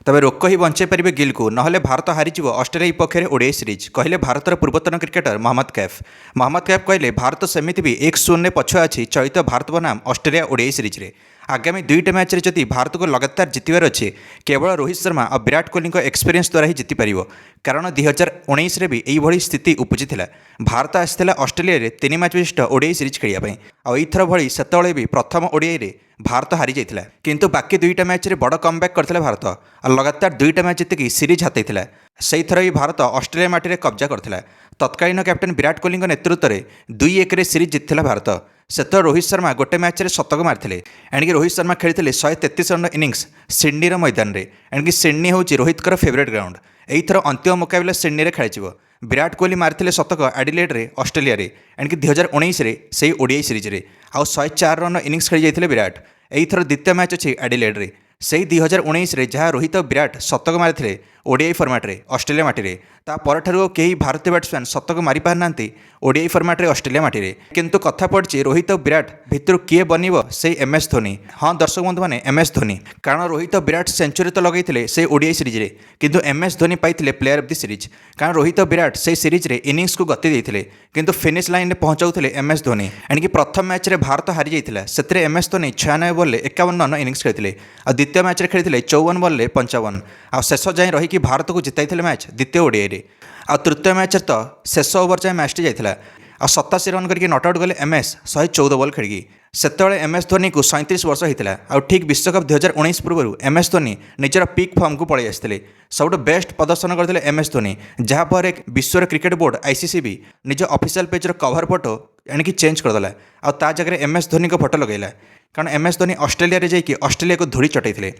ତେବେ ରୋକ ହିଁ ବଞ୍ଚାଇ ପାରିବେ ଗିଲ୍କୁ, ନହେଲେ ଭାରତ ହାରିଯିବ ଅଷ୍ଟ୍ରେଲିଆ ବିପକ୍ଷରେ ଓଡିଆଇ ସିରିଜ୍, କହିଲେ ଭାରତର ପୂର୍ବତନ କ୍ରିକେଟର ମହମ୍ମଦ କୈଫ୍। ମହମ୍ମଦ କୈଫ୍ କହିଲେ, ଭାରତ ସେମିତି ବି 1-0ରେ ପଛୁଆ ଅଛି ଚଳିତ ଭାରତ ବନାମ ଅଷ୍ଟ୍ରେଲିଆ ଓଡିଆଇ ସିରିଜ୍ରେ। ଆଗାମୀ ଦୁଇଟା ମ୍ୟାଚ୍ରେ ଯଦି ଭାରତକୁ ଲଗାତାର ଜିତିବାର ଅଛି, କେବଳ ରୋହିତ ଶର୍ମା ଆଉ ବିରାଟ କୋହଲିଙ୍କ ଏକ୍ସପିରିଏନ୍ସ ଦ୍ୱାରା ହିଁ ଜିତିପାରିବ। କାରଣ 2019ରେ ବି ଏଇଭଳି ସ୍ଥିତି ଉପୁଜିଥିଲା। ଭାରତ ଆସିଥିଲା ଅଷ୍ଟ୍ରେଲିଆରେ ତିନି ମ୍ୟାଚ୍ ବିଶିଷ୍ଟ ଓଡିଆଇ ସିରିଜ୍ ଖେଳିବା ପାଇଁ। ଆଉ ଏଇଥର ଭଳି ସେତେବେଳେ ବି ପ୍ରଥମ ଓଡିଆଇରେ ଭାରତ ହାରିଯାଇଥିଲା। କିନ୍ତୁ ବାକି ଦୁଇଟା ମ୍ୟାଚ୍ରେ ବଡ଼ କମ୍ବ୍ୟାକ୍ କରିଥିଲା ଭାରତ ଆଉ ଲଗାତାର ଦୁଇଟା ମ୍ୟାଚ୍ ଜିତିକି ସିରିଜ୍ ହାତେଇଥିଲା। ସେଇଥର ବି ଭାରତ ଅଷ୍ଟ୍ରେଲିଆ ମାଟିରେ କବ୍ଜା କରିଥିଲା। ତତ୍କାଳୀନ କ୍ୟାପ୍ଟେନ୍ ବିରାଟ କୋହଲିଙ୍କ ନେତୃତ୍ୱରେ 2-1ରେ ସିରିଜ୍ ଜିତିଥିଲା ଭାରତ। ସେତେବେଳେ ରୋହିତ ଶର୍ମା ଗୋଟେ ମ୍ୟାଚ୍ରେ ଶତକ ମାରିଥିଲେ। ଏଣିକି ରୋହିତ ଶର୍ମା ଖେଳିଥିଲେ 133 ରନ୍ର ଇନିଂସ ସିଡନୀର ମଇଦାନରେ। ଏଣିକି ସିଡନୀ ହେଉଛି ରୋହିତଙ୍କର ଫେଭରେଟ୍ ଗ୍ରାଉଣ୍ଡ। ଏଇଥର ଅନ୍ତିମ ମୁକାବିଲା ସିଡନୀରେ ଖେଳାଯିବ। ବିରାଟ କୋହଲି ମାରିଥିଲେ ଶତକ ଆଡିଲେଡ୍ରେ ଅଷ୍ଟ୍ରେଲିଆରେ, ଏଣିକି 2019ରେ ସେଇ ଓଡିଆଇ ସିରିଜ୍ରେ। ଆଉ 104 ରନ୍ର ଇନିଂସ ଖେଳି ଯାଇଥିଲେ ବିରାଟ। ଏଇଥର ଦ୍ୱିତୀୟ ମ୍ୟାଚ୍ ଅଛି ଆଡିଲେଡ୍ରେ। ସେଇ 2019ରେ ଯାହା ରୋହିତ ଓ ବିରାଟ ଶତକ ମାରିଥିଲେ ଓଡିଆଇ ଫର୍ମାଟ୍ରେ ଅଷ୍ଟ୍ରେଲିଆ ମାଟିରେ, ତା ପରଠାରୁ ଆଉ କେହି ଭାରତୀୟ ବ୍ୟାଟ୍ସମ୍ୟାନ୍ ଶତକ ମାରିପାରିନାହାନ୍ତି ଓଡିଆଇ ଫର୍ମାଟ୍ରେ ଅଷ୍ଟ୍ରେଲିଆ ମାଟିରେ। କିନ୍ତୁ କଥା ପଡ଼ିଛି, ରୋହିତ ଓ ବିରାଟ ଭିତରୁ କିଏ ବନିବ ସେଇ ଏମ୍ ଏସ୍ ଧୋନି? ହଁ ଦର୍ଶକ ବନ୍ଧୁମାନେ, ଏମ୍ ଏସ୍ ଧୋନି। କାରଣ ରୋହିତ, ବିରାଟ ସେଞ୍ଚୁରୀ ତ ଲଗାଇଥିଲେ ସେଇ ଓଡିଆଇ ସିରିଜ୍ରେ, କିନ୍ତୁ ଏମ୍ ଏସ୍ ଧୋନି ପାଇଥିଲେ ପ୍ଲେୟାର ଅଫ୍ the series. କାରଣ ରୋହିତ, ବିରାଟ ସେଇ ସିରିଜ୍ରେ ଇନିଂସକୁ ଗତି ଦେଇଥିଲେ, କିନ୍ତୁ ଫିନିଶ୍ ଲାଇନ୍ରେ ପହଞ୍ଚାଉଥିଲେ ଏମ୍ ଏସ୍ ଧୋନି। ଏଣିକି ପ୍ରଥମ ମ୍ୟାଚ୍ରେ ଭାରତ ହାରିଯାଇଥିଲା। ସେଥିରେ ଏମ୍ ଏସ୍ ଧୋନି 96 ବଲ୍ରେ 51 ରନ୍ ଇନିଂସ ଖେଳିଥିଲେ। ଆଉ ଦ୍ୱିତୀୟ ମ୍ୟାଚ୍ରେ ଖେଳିଥିଲେ 54 ବଲ୍ରେ 55 ଆଉ ଶେଷ ଯାଏଁ ରହିକି ଭାରତକୁ ଜିତାଇଥିଲେ ମ୍ୟାଚ୍ ଦ୍ୱିତୀୟ ଓଡିଆଇରେ। ଆଉ ତୃତୀୟ ମ୍ୟାଚ୍ରେ ତ ଶେଷ ଓଭର ଯାଏଁ ମ୍ୟାଚ୍ଟି ଯାଇଥିଲା। ଆଉ 87 ରନ୍ କରିକି not out ଗଲେ ଏମ୍ ଏସ୍ 114 ବଲ୍ ଖେଳିକି। ସେତେବେଳେ ଏମ୍ ଏସ୍ ଧୋନିକୁ 37 ବର୍ଷ ହେଇଥିଲା। ଆଉ ଠିକ୍ ବିଶ୍ୱକପ୍ 2019 ପୂର୍ବରୁ ଏମ୍ ଏସ୍ ଧୋନି ନିଜର ପିକ୍ ଫର୍ମକୁ ପଳେଇ ଆସିଥିଲେ। ସବୁଠୁ ବେଷ୍ଟ ପ୍ରଦର୍ଶନ କରିଥିଲେ ଏମ୍ ଏସ୍ ଧୋନି, ଯାହାପରେ ବିଶ୍ୱର କ୍ରିକେଟ ବୋର୍ଡ଼ ଆଇସିସି ବି ନିଜ ଅଫିସିଆଲ ପେଜ୍ର କଭର ଫଟୋ ଏଣିକି ଚେଞ୍ଜ କରିଦେଲା ଆଉ ତା ଜାଗାରେ ଏମ୍ ଏସ୍ ଧୋନିଙ୍କ ଫଟୋ ଲଗାଇଲା। କାରଣ ଏମ୍ ଏସ୍ ଧୋନି ଅଷ୍ଟ୍ରେଲିଆରେ ଯାଇକି ଅଷ୍ଟ୍ରେଲିଆକୁ ଧୂଳି ଚଟାଇଥିଲେ।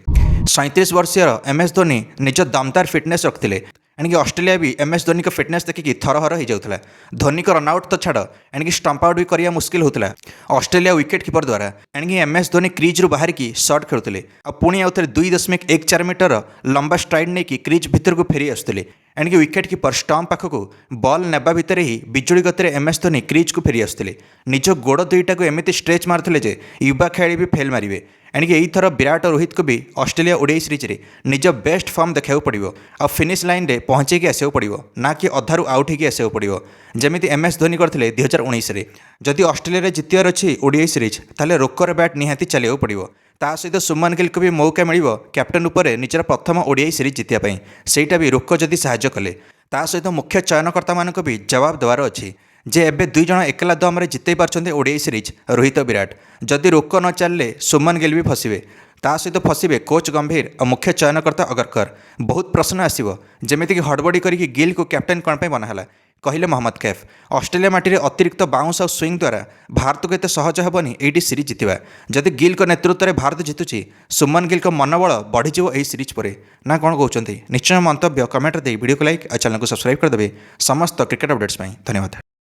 37 ବର୍ଷୀୟ ଏମ୍ ଏସ୍ ଧୋନି ନିଜ ଦମଦାର ଫିଟନେସ୍ ରଖିଥିଲେ। ଏଣିକି ଅଷ୍ଟ୍ରେଲିଆ ବି ଏମ୍ ଏସ୍ ଧୋନିଙ୍କ ଫିଟନେସ୍ ଦେଖିକି ଥରହର ହେଇଯାଉଥିଲା। ଧୋନିଙ୍କ ରନ୍ ଆଉଟ୍ ତ ଛାଡ଼, ଏଣିକି ଷ୍ଟମ୍ପ ଆଉଟ୍ ବି କରିବା ମୁସ୍କିଲ ହେଉଥିଲା ଅଷ୍ଟ୍ରେଲିଆ ୱିକେଟ୍ କିପର ଦ୍ୱାରା। ଏଣିକି ଏମ୍ ଏସ୍ ଧୋନି କ୍ରିଜ୍ରୁ ବାହାରିକି ସଟ୍ ଖେଳୁଥିଲେ ଆଉ ପୁଣି ଆଉଥରେ 2.14 ମିଟର ଲମ୍ବା ଷ୍ଟ୍ରାଇଡ୍ ନେଇକି କ୍ରିଜ୍ ଭିତରକୁ ଫେରି ଆସୁଥିଲେ। ଏଣିକି ୱିକେଟ୍ କିପର ଷ୍ଟମ୍ପ ପାଖକୁ ବଲ୍ ନେବା ଭିତରେ ହିଁ ବିଜୁଳି ଗତିରେ ଏମ୍ ଏସ୍ ଧୋନି କ୍ରିଜ୍କୁ ଫେରି ଆସୁଥିଲେ। ନିଜ ଗୋଡ଼ ଦୁଇଟାକୁ ଏମିତି ଷ୍ଟ୍ରେଚ୍ ମାରୁଥିଲେ ଯେ ୟୁବା ଖେଳାଳି ବି ଫେଲ୍ ମାରିବେ। ଏଣିକି ଏଇଥର ବିରାଟ ଓ ରୋହିତକୁ ବି ଅଷ୍ଟ୍ରେଲିଆ ଓଡିଆଇ ସିରିଜ୍ରେ ନିଜ ବେଷ୍ଟ ଫର୍ମ ଦେଖାଇବାକୁ ପଡ଼ିବ ଆଉ ଫିନିଶ୍ ଲାଇନ୍ରେ ପହଞ୍ଚେଇକି ଆସିବାକୁ ପଡ଼ିବ, ନା କି ଅଧାରୁ ଆଉଟ୍ ହେଇକି ଆସିବାକୁ ପଡ଼ିବ, ଯେମିତି ଏମ୍ ଏସ୍ ଧୋନି କରିଥିଲେ 2019ରେ। ଯଦି ଅଷ୍ଟ୍ରେଲିଆରେ ଜିତିବାର ଅଛି ଓଡିଆଇ ସିରିଜ୍, ତାହେଲେ ରୋକର ବ୍ୟାଟ୍ ନିହାତି ଚାଲିବାକୁ ପଡ଼ିବ। ତା ସହିତ ସୁମନ ଗିଲ୍କୁ ବି ମୌକା ମିଳିବ କ୍ୟାପ୍ଟେନ୍ ଉପରେ ନିଜର ପ୍ରଥମ ଓଡିଆଇ ସିରିଜ୍ ଜିତିବା ପାଇଁ, ସେଇଟା ବି ରୋକ ଯଦି ସାହାଯ୍ୟ କଲେ। ତା ସହିତ ମୁଖ୍ୟ ଚୟନକର୍ତ୍ତାମାନଙ୍କୁ ବି ଜବାବ ଦେବାର ଅଛି ଯେ ଏବେ ଦୁଇ ଜଣ ଏକଲା ଦମରେ ଜିତେଇ ପାରୁଛନ୍ତି ଓଡିଆଇ ସିରିଜ୍, ରୋହିତ, ବିରାଟ। ଯଦି ରୋକ ନ ଚାଲିଲେ ସୁମନ ଗିଲ୍ ବି ଫସିବେ। ତା ସହିତ ଫସିବେ କୋଚ୍ ଗମ୍ଭୀର ଆଉ ମୁଖ୍ୟ ଚୟନକର୍ତ୍ତା ଅଗରକର। ବହୁତ ପ୍ରଶ୍ନ ଆସିବ, ଯେମିତିକି ହଡ଼ବଡ଼ି କରିକି ଗିଲ୍କୁ କ୍ୟାପ୍ଟେନ୍ କ'ଣ ପାଇଁ ବନା ହେଲା, କହିଲେ ମହମ୍ମଦ କୈଫ୍। ଅଷ୍ଟ୍ରେଲିଆ ମାଟିରେ ଅତିରିକ୍ତ ବାଉନ୍ସ ଆଉ ସୁଇଂ ଦ୍ୱାରା ଭାରତକୁ ଏତେ ସହଜ ହେବନି ଏଇଠି ସିରିଜ୍ ଜିତିବା। ଯଦି ଗିଲ୍ଙ୍କ ନେତୃତ୍ୱରେ ଭାରତ ଜିତୁଛି, ସୁମନ ଗିଲ୍ଙ୍କ ମନୋବଳ ବଢ଼ିଯିବ ଏହି ସିରିଜ୍ ପରେ। ନା କ'ଣ କହୁଛନ୍ତି? ନିଶ୍ଚୟ ମନ୍ତବ୍ୟ କମେଣ୍ଟରେ ଦେଇ ଭିଡ଼ିଓକୁ ଲାଇକ୍ ଆଉ ଚ୍ୟାନେଲକୁ ସବସ୍କ୍ରାଇବ୍ କରିଦେବେ ସମସ୍ତ କ୍ରିକେଟ୍ ଅପଡେଟ୍ସ ପାଇଁ। ଧନ୍ୟବାଦ।